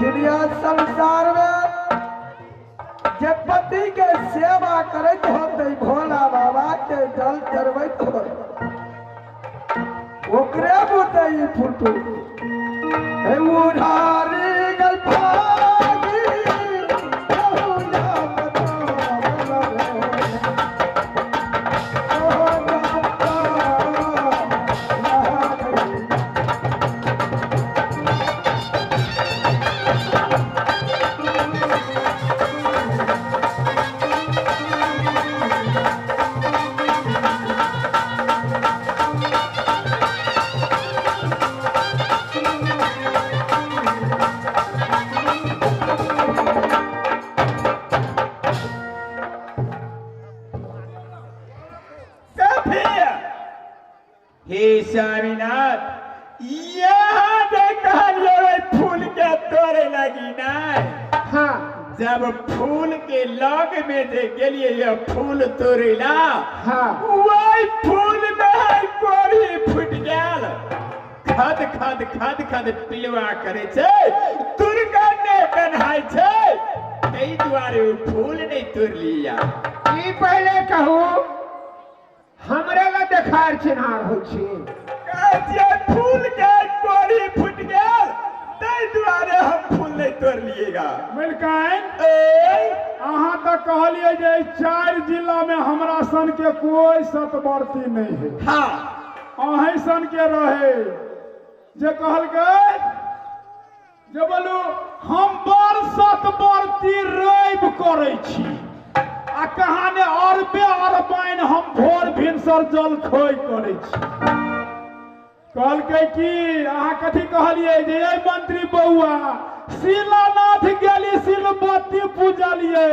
दुनिया संसार में जे पति के सेवा करैत होते भोला बाबा के जल चढ़बैत होते ओकरे बुते ई फुटू हे उधारी गल भागी स्वामीनाथ यहाँ देखलिए फूल के तोड़े लगी ना। हाँ, जब फूल के लग में दे गेलिए ये फूल तोड़ेला। हाँ, वही फूल में कोरी फूट गेल। खद खद खद खद पिलवा करे छे, दुर्गा ने कन्हाय छे, तै दुआरे फूल नहीं तोड़ लिया। ई पहले कहू हमरे ला देखार चिन्हार हो छी। फूल के कोरी फूट गेल तै दुआरे हम फूल नहीं तोड़ लिएगा। मलिकाइन अहाँ तो कहलिए जे 4 जिला में हमरा सन के कोई सतवर्ती नहीं है। हाँ, अहीं सन के रहे जे कहलकै जे बोलू हम बड़ सतवर्ती रैब करै छी आ कहाने अरबे अरबाइन हम भोर भिनसर जल खोइ करै छी। कहलकै कि अहाँ कथी कहलिए जे ए मंत्री बौआ शिलानाथ गेली शिलबत्ती पूजलिए,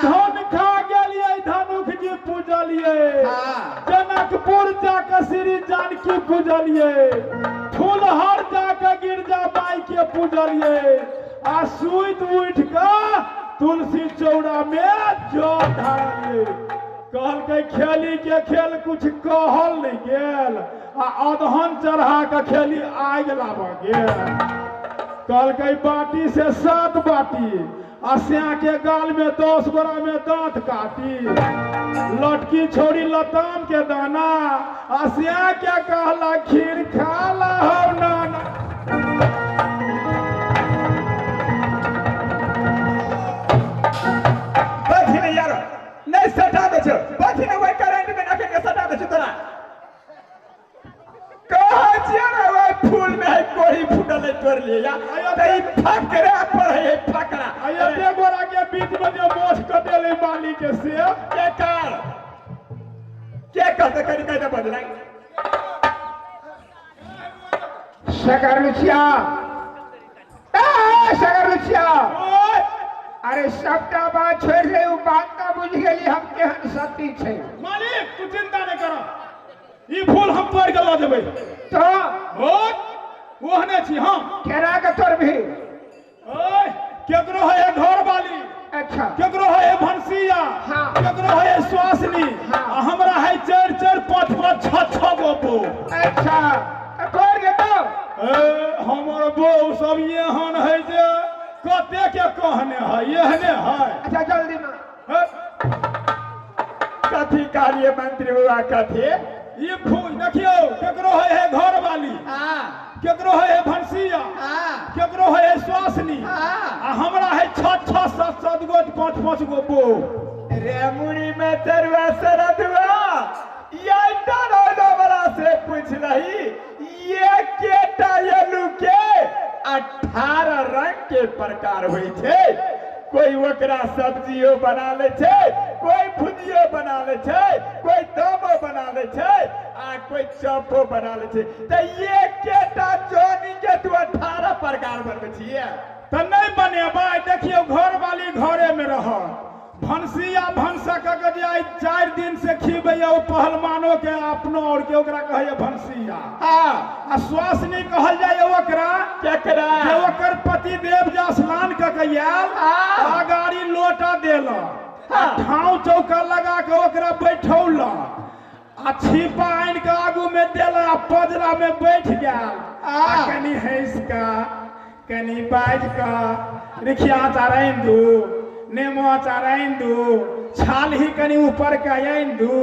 धन खा गेलिए धनुख जी पूजलिए, जनकपुर जाके श्री जानकी पूजलिए, फूलहर जाके गिरजा बाई के पूजलिए आ सुति उठि कऽ तुलसी चौड़ा में जल ढारलिए। कहलकै खेली के खेल कुछ कहल नहीं गेल आ अदहन चढ़ा के खेली आगि लाबऽ गेल। कहलकै बाटी से 7 बाटी आ स्या के गाल में 10 गोरा में दांत काटी, लटकी छोड़ी लताम के दाना आ स्या के कहला खीर खाला हौ नाना। नहीं सटा दे छो बाकी ने वही करंट में नखे के सटा दे छो तोरा। कह छियै रे वही फूल में है कोरी फूटल है तोड़ लिया तई फकरा पर है फकरा। आ एते गोरा के बीच में जे मोछ कटेले माली के से के कर के कहते करी कह दे बदलाई सगर लुचिया ए सगर लुचिया। अरे सबटा बात छोड़ दे, उ बात ना बुझ गेली हम केहन सती छै। मालिक तू चिंता नहीं कर, ई फूल हम तोड़ के ल जेबै। तो ओहने छी हम केना के तोड़बही? ओए केकरो है घर वाली, अच्छा केकरो है भनसिया, हाँ केकरो है स्वासनी, हाँ हमरा है 4 4 5 5 6 6 गो बो। अच्छा तोड़ के तो ए हमर बो सब एहन है जे कते के कहने है एहने है। अच्छा जल्दी ना कथी कहलिए मंत्री बाबा कथी? ई फूल देखियो केकरो है घर वाली, केकरो है भंसिया, केकरो है स्वासनी, आ हमरा है 6 6 7 7 गो 5 5 गो बो। रे मुड़ी में तरुआ सरदुआ ये बड़ा से पूछ रही ये केटा यलू के 18 रंग के प्रकार हुई छे। कोई ओकरा सब्जियो बना ले छे, कोई भुजियो बना ले छे, कोई दमो बना ले छे, आ कोई चॉपो बना ले छे। त ये केटा जोनी के तू 18 प्रकार बनबै छियै त नहीं बनेबै। देखियो घर वाली घरे में रह, भंसिया भंसा के जे आइ 4 दिन से खिबैया ओ पहलवानो के अपनो और के ओकरा कहैया भंसिया। आ स्वासनी कहल जाय ओकरा केकरा जे ओकर पति देव जे स्नान क के आयल अगाड़ी लोटा देलक, ठाव चौका लगा के ओकरा बैठौलक, आ छिपा आनि के आगू में देलक, आ पजरा में बैठ गेल, आ कनी हंसि के कनी बाजि के रिखिया अचार आनि दू, नेमो अचार आनि दू, छाल ही कनी ऊपर के आनि दू,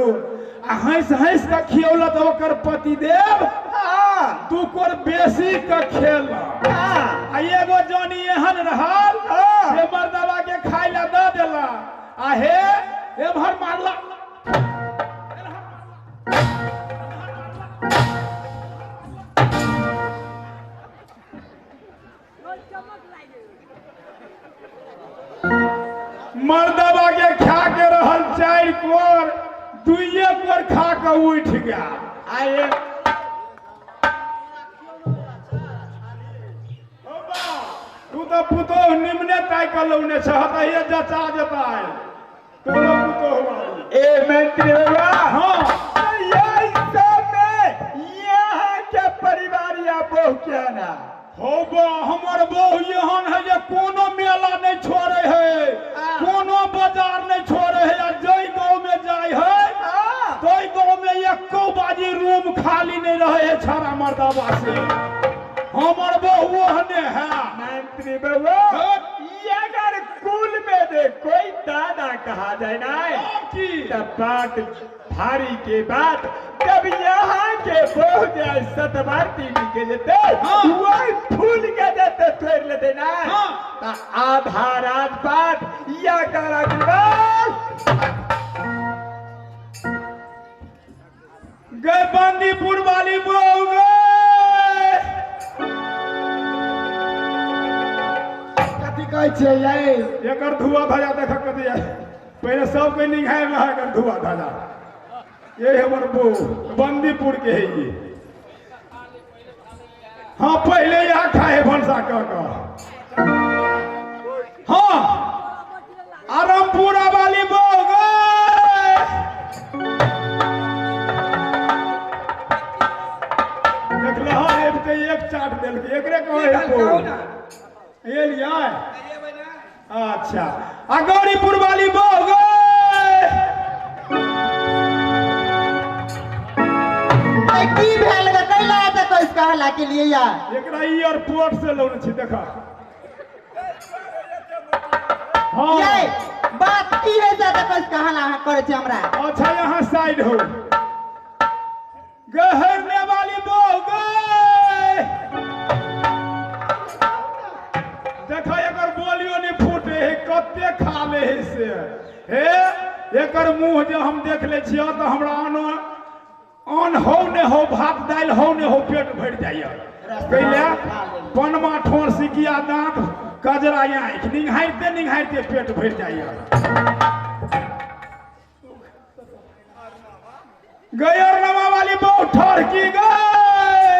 आ हंसि हंसि के खियौलक ओकर पतिदेव दू कोर बेसी के खेलक। आ एगो जनी एहन रहल जे मर्दवा के खाय ला दऽ देलक, आ हे एम्हर मारलक। मर्दवा के खा के रहल 4 कोर, 2 कोर खा के उठ गया। आए तू तो पुतोह निमने ताकि के लौने छह त ये जचा जेता है तोरो पुतोह। ए मंत्री बाबा, हां ये सब में यहाँ के परिवार या बहु क्या ना हो बा। हमर बहु एहन है जे कोनो मेला नहीं छोड़े है, कोनो बाजार नहीं छोड़े है, आ जई गांव में जाय है तोई गांव में एको बाजी रूम खाली नहीं रहे है छाड़ा मर्दवा से। हमर बहु ओहने है। मंत्री बाबा, ये अगर कुल में दे कोई दादा कहा जाए ना तब बात भारी के बात जब यहाँ के बहु जाए सतवारती के लेते वही फूल के देते तोड़ लेते ना ता आधा राजपाट या करा के गए बंदीपुर वाली बहु गए। कथी कहै छियै यै? एकर धुआ धजा देख कथी है, पहले सबके निगाह में है एकर धुआ धजा। ये हमर बहु बंदीपुर के है ये। हाँ पहले यहाँ खाए भनसा कह कह। हाँ आरामपुरा वाली बहु गए। देख लहो एक चाट देलकै, एकरे कहै है बहु। ये लिया अच्छा। आ गौरीपुर वाली बहु गए। की भेल गे कैला एते कइस कहला के लिए यार? एकरा एयरपोर्ट से लौने छी देखा। हाँ ये बात की है से एते कइस कहला अहाँ करै छी हमरा? अच्छा यहाँ साइड हो। गहरने वाली बहु गए। देखा एकर बोलियो नहीं फूटे है, कते खा ले है से। हे एकर मुंह जे हम देख ले छियै तऽ हमरा अन्न हो ने हो, भात दालि हो ने हो, पेट भरि जाइए। कैले पनमा ठोर सिकिया दांत कजरा आँखि निंघारिते निंघारिते पेट भरि जाइए। गयर नमा वाली बहु ठहरकी गए।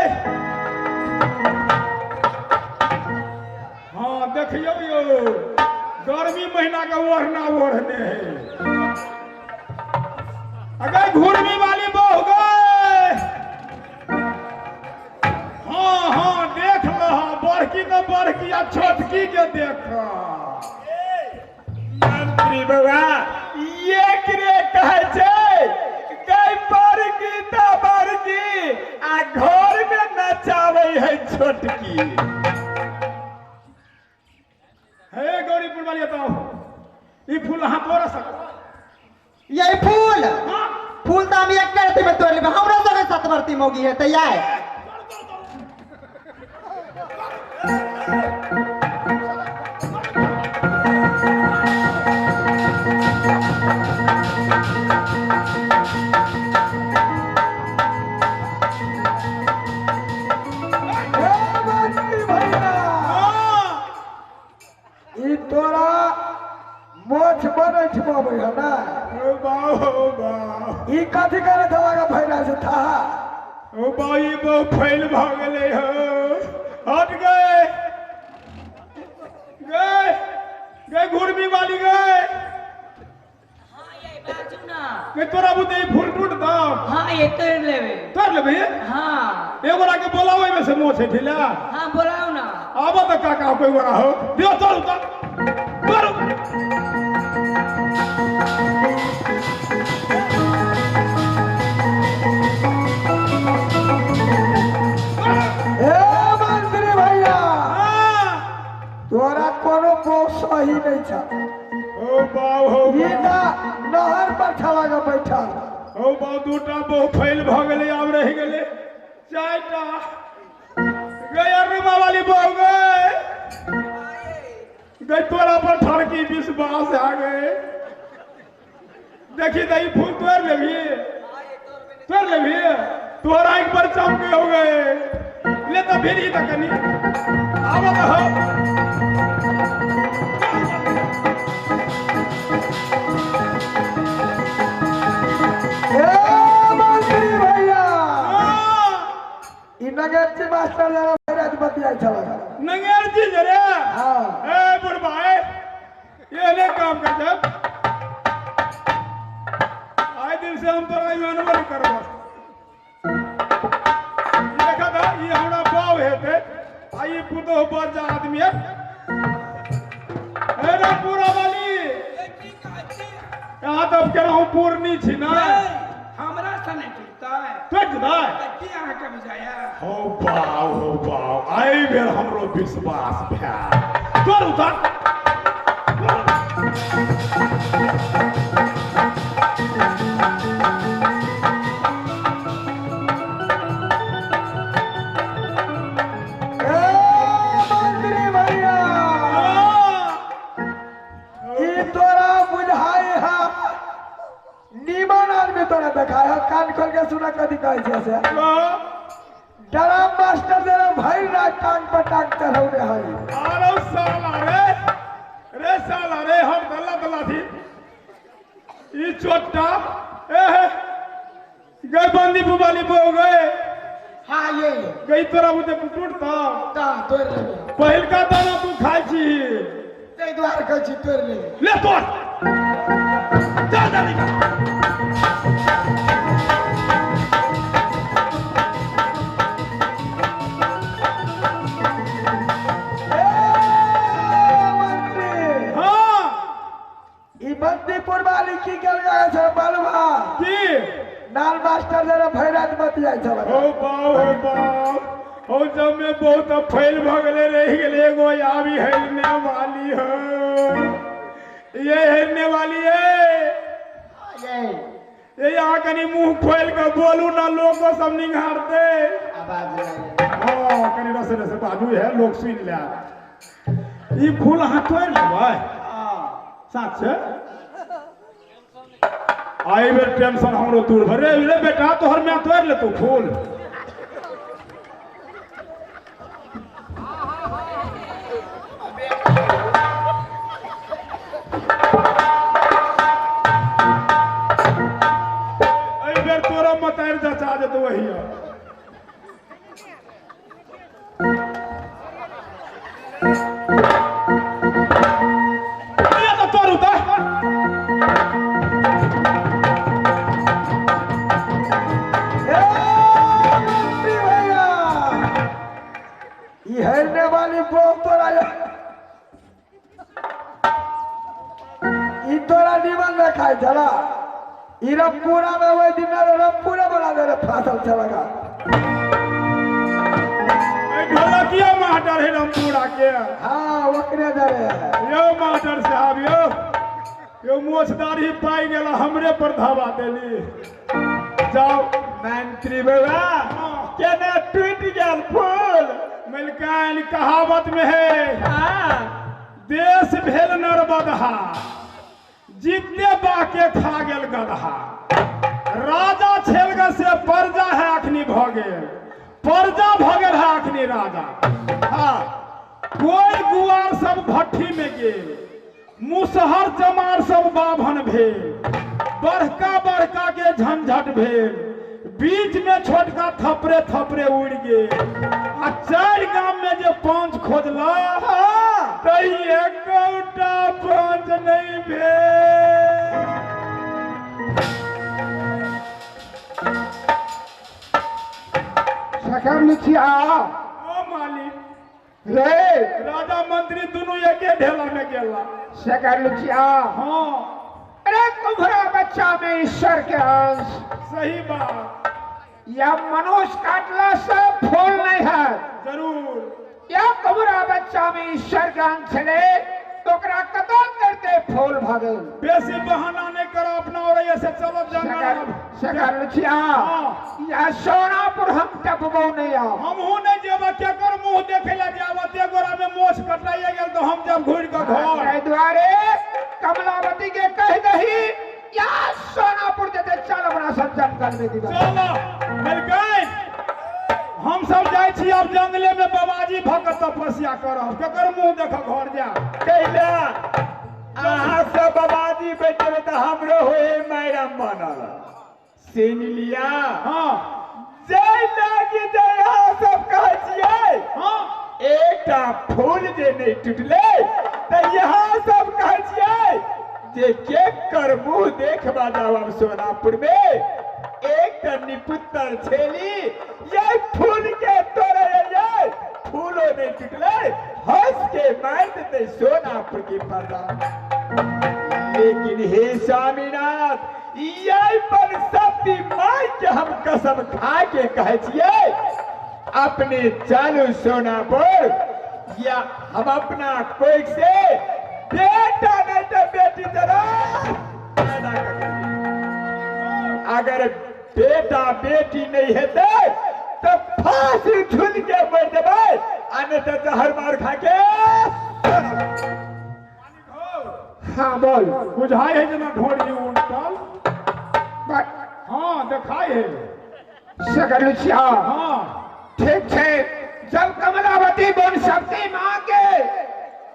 हाँ देखियो यो गर्मी महीना का ओढ़ना ओढ़ने है। अगर घुर्मी वाली बहु गए। हाँ हाँ देख लह, बड़की तो बड़की आ छोटकी के देख। मंत्री बाबा ये करे कहै छै गई बड़की त बड़की आ घर में नचाबै है छोटकी। हे गौरीपुर वाली बताओ ई फूल अहाँ तोड़ सक? ये फूल फूल तो हम एक करते में तोड़ लेबै, हमरा सब सती मोगी है तैयार। तोरा मोछ बनैठ पबै है ना। ओ बाऊ ओ बाऊ ई कथी करे थवा भैरा से था। ओ बाऊ ई बहु फैल भ गेलै हो, हट गए गए गए घुर्मी वाली गए। हां ये बाजू ना के तोरा बुते फूल टूट दाम। हां ये तोड़ लेबे, तोड़ लेबे। हां एगोरा के बोलावे में से मोछ ढिला। हां बोलाओ ना। आबो त काका कोई गोरा हो दियो चल उतर करो। ए मंत्री भैया तोरा कोनो बोस सही नहीं छ। ओ बाऊ हो ई ना नहर पर छला के बैठल। ओ बाऊ दूटा बहु फैल भ गेलै, आब रहि गेलै चारिटा। गए अरुमा वाली बहु गए गई तोरा पर ठड़की विश्वास आ गए। देखी दही फूल तोड़ लेबी, तोड़ लेबी तोरा एक पर चमके हो गए। ले तो फिर ही तक नहीं आवा तो हो। ए मंत्री भैया ई नगेची मास्टर जरा भैराज बतियाइ छला। नंगेर जी जरे। हां ए बुढ़बा ये ले काम कर जब आए दिन से हम तोरा ईमानवर करबो। देखा था ये हमरा बाव हेते आ ई पुतोह बच्चा आदमी है। ए रे पूरा वाली यहाँ तब के रहूं पूर्णी छी ना हमरा से नहीं टूटता है। टूट जाए की अहाँ के बुझाया। हो बाव आई बेर हमरो विश्वास भए तोर उतार। ए मंत्री भैया ई तोरा बुझाई है नीमन आदमी तोरा देखाय है। कान खोल के सुना कथी कहै छै से। डराम मास्टर जरा भरि रात टांग पर टांग चढ़ौने है। आरो साला रे रे साला रे हम दल्ला दल्ला थी ई चोट्टा ए गए बंदी बुबाली बो गए। हां ये गई तोरा बुते टूटता ता तोड़ लेबे। पहिलका दाना तू खाइ छी तै दुआरे कहै छी तोड़ लेबे। ले तोड़ चल जल्दी कर। बंदीपुर वाली की गेल छै बलवा की नाल मास्टर जरा भैराज बतियाइ छल। ओ बाऊ हो बाऊ हो जब में बहुत फैल भ गेलै रहि गेलै एगो आबी हेलने वाली हो। ये हेलने वाली है ये यहाँ कनी मुंह खोल के बोलू ना लोग को सब निहारते। आवाज हां कनी रसे रसे बाजू है लोग सुन ले। ई फूल अहाँ तोड़ लेबै साच छै। आई बेर टेंशन हमरो दूर भरे रे बेटा तोहर मैं तोड़ ले तू फूल। आई बेर तोरा मतार जचा जेतो वही। हेरने वाली बोम तोरा ई तोरा निमन देखाय छला। ई रमपुरा में ओहि दिन रमपुरा बना दे फासल छलगा। ढोलकिया मास्टर है रमपुरा के। हां ओकरे दरे है। यो मास्टर साहब यो यो मोछदारी पाइ गेल हमरे पर धावा देली। जाओ मंत्री बाबा केना टूटि गेल फूल। मलिकाइन कहावत में है, देश भेल नरबदहा, जितने बाके खा गेल गदहा। राजा छेल गे से प्रजा है अखनी भ गेल, प्रजा भ गेल है अखनी राजा। हाँ, कोई गुआर सब भट्ठी में गेल, मुसहर चमार सब बाभन भेल, बड़का बड़का के झंझट भेल, बीच में छोटका थपरे थपरे उड़ गेल। आ चार गाम में जे पांच खोजला एकोटा पांच नहीं भेल। सकर लिखिया ओ मालिक रे, राजा मंत्री दोनों एके ढेला में गेला। सकर लिखिया हाँ, अरे कुम्हरा बच्चा में ईश्वर के अंश। सही बात। या मनुष्य काटला से फूल नहीं है जरूर। या कुम्हरा बच्चा में ईश्वर के अंश छले तो ओकरा कत्ल करते फूल भगल। बेसी बहाना नहीं करो अपना और ऐसे चलो जंगल। सकर लिखिया या सोनापुर हम टपबो नहीं आओ। हमहू नहीं जेबा, केकर मुंह देखे ला जाबा, ते गोरा में मोछ कटलाइए गेल तो हम जब घुर के घर। दुआरे कमलावती के कह दही या सोनापुर जते चल अपना सब जंगल में दिबा। चलो मलिकाइन, हम सब जाय छी अब जंगले में बाबाजी भक्त तपस्या करब, केकर मुंह देख घर जा। कैला अहाँ सब बाबाजी बैठे तो हमरो होए मैडम बनल सुन लिया। हाँ, जय लागी जय अहाँ सब कहै छियै। हाँ, एकटा फूल जे नहीं टूटले तऽ यहाँ सब कहै छियै जे के कर मुंह देखबा जाब सोनापुर में। एकटा निपुत्तर छेली ये फूल के तोड़े ये फूलो नहीं टूटले, हंस के मार देते सोनापुर की पर्दा। लेकिन हे स्वामीनाथ, ये पर सती माई के हम कसम खा के कहै छियै, अपने चालू सोनापुर या हम अपना कोई से बेटा नहीं तो बेटी जरा पैदा कर। अगर बेटा बेटी नहीं है तो फांसी झूल के मर देबै, आ नहीं तो जहर मार खा के। हाँ बोल, बुझाई है जना ढोरी उल्टल। हाँ देखाई है सकर लिखिया। हाँ ठीक है, जब कमलावती बोल सकती माँ के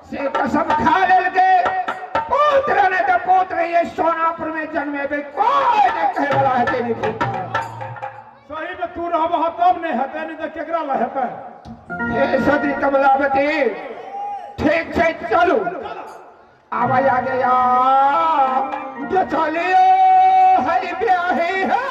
से कसम खा लेल के पुत्र ने तो पुत्र ये सोनापुर में जन्मे पे कोई नहीं कहे वाला है तेरी। सही में तू रहबह तब नहीं हेतै, नहीं तो केकरा ल हेतै। हे सती कमलावती, ठीक है चलू आवा आ गया जो चलियो हरि ब्याही है।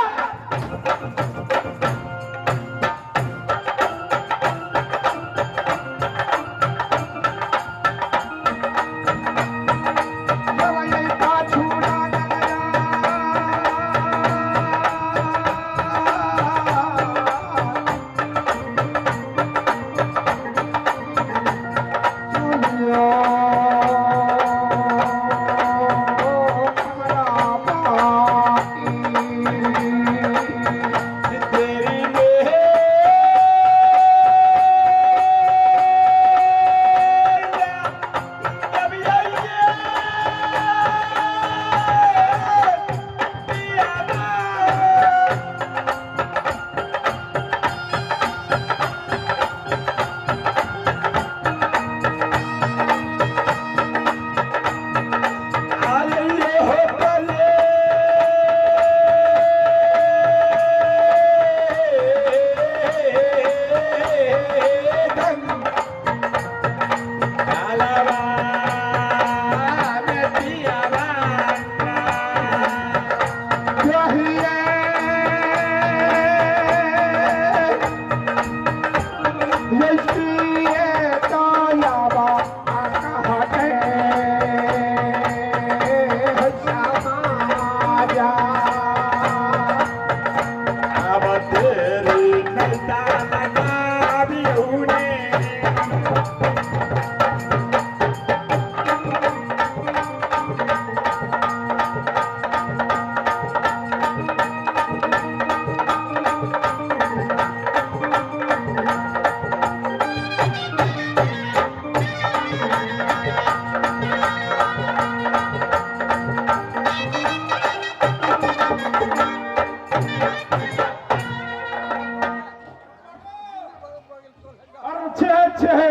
छै।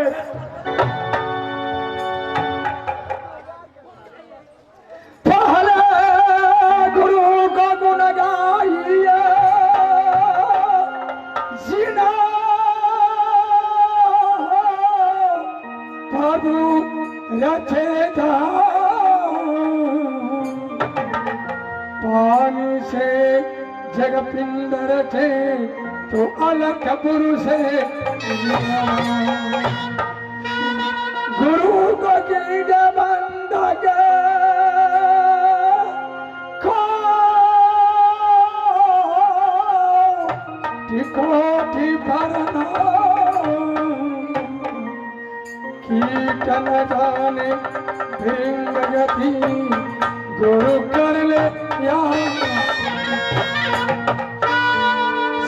पहले गुरु का गुण गाइए जीना प्रभु रचे पानी से जग पिंड रचे तो अलख पुरुष गुरु को की बंद कोटि भरना कीटन जाने भृंग गति गुरु कर ले या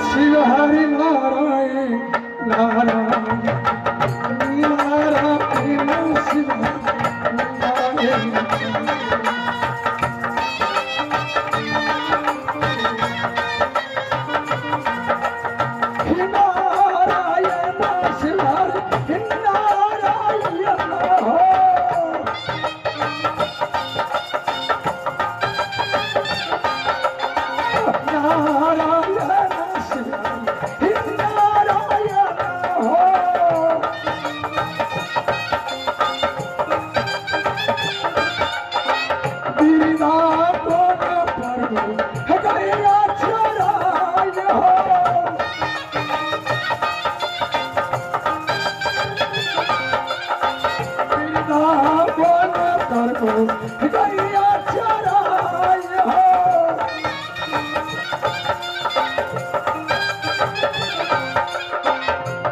शिव हरि नारायण नारायण नारायण शिव नारायण।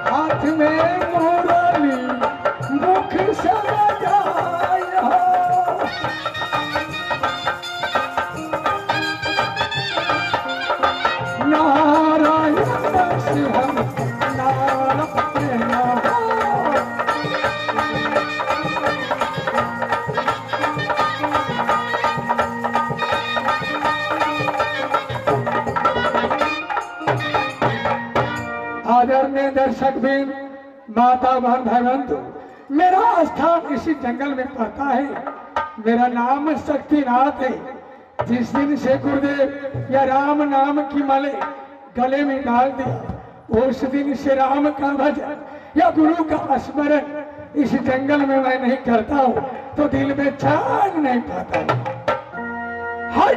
हाथ में मुरली मुख से बजाय हो नारायण शिव नारायण। आदरणीय दर्शक भी माता बहन भाई बंधु, मेरा स्थान इसी जंगल में पड़ता है। मेरा नाम शक्तिनाथ है। जिस दिन से गुरुदेव या राम नाम की माले गले में डाल दिया, उस दिन से राम का भजन या गुरु का स्मरण इस जंगल में मैं नहीं करता हूँ तो दिल में चैन नहीं पाता। हर